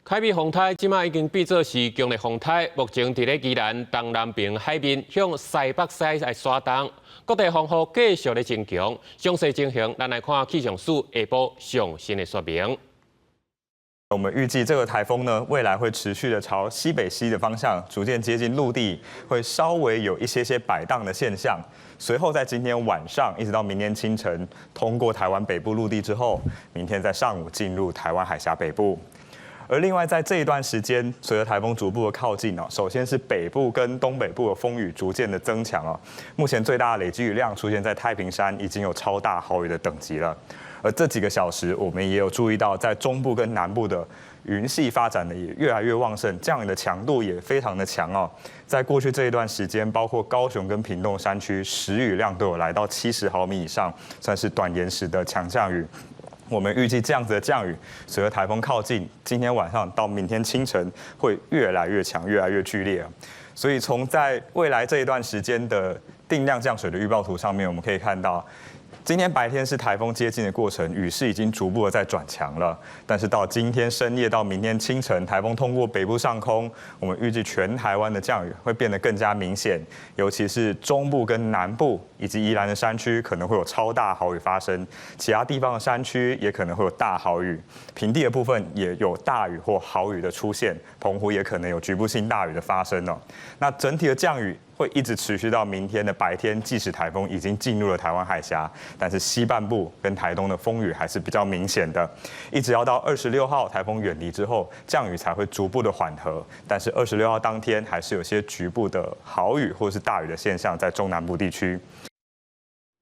海米風颱這馬已經變做是強烈風颱，目前佇咧宜蘭東南爿海面向西北西來徙動，各地風雨繼續咧增強。詳細情形，咱來看氣象署下晡上新的說明。我們預計這個颱風呢，未來會持續的朝西北西的方向逐漸接近陸地，會稍微有一些些擺盪的現象。隨後在今天晚上一直到明天清晨，通過台灣北部陸地之後，明天在上午進入台灣海峽北部。而另外在這一段時間，隨着颱風逐步的靠近哦，首先是北部跟東北部的風雨逐漸的增強哦。目前最大的累積雨量出現在太平山，已經有超大豪雨的等級了。而這幾個小時，我們也有注意到，在中部跟南部的雲系發展的也越來越旺盛，降雨的強度也非常的強哦。在過去這一段時間，包括高雄跟屏東山區，時雨量都有來到70毫米以上，算是短延時的強降雨。我們預計這樣子的降雨，隨着颱風靠近，今天晚上到明天清晨會越來越強，越來越劇烈。所以從在未來這一段時間的定量降水的預報圖上面，我們可以看到，今天白天是颱風接近的過程，雨勢已經逐步的在轉強了。但是到今天深夜到明天清晨，颱風通過北部上空，我們預計全台灣的降雨會變得更加明顯，尤其是中部跟南部以及宜蘭的山區可能會有超大豪雨發生，其他地方的山區也可能會有大豪雨，平地的部分也有大雨或豪雨的出現，澎湖也可能有局部性大雨的發生哦。那整體的降雨會一直持續到明天的白天，即使颱風已經進入了台灣海峽，但是西半部跟台東的風雨還是比較明顯的，一直要到26號颱風遠離之後，降雨才會逐步的緩和。但是26號當天還是有些局部的豪雨或是大雨的現象在中南部地區。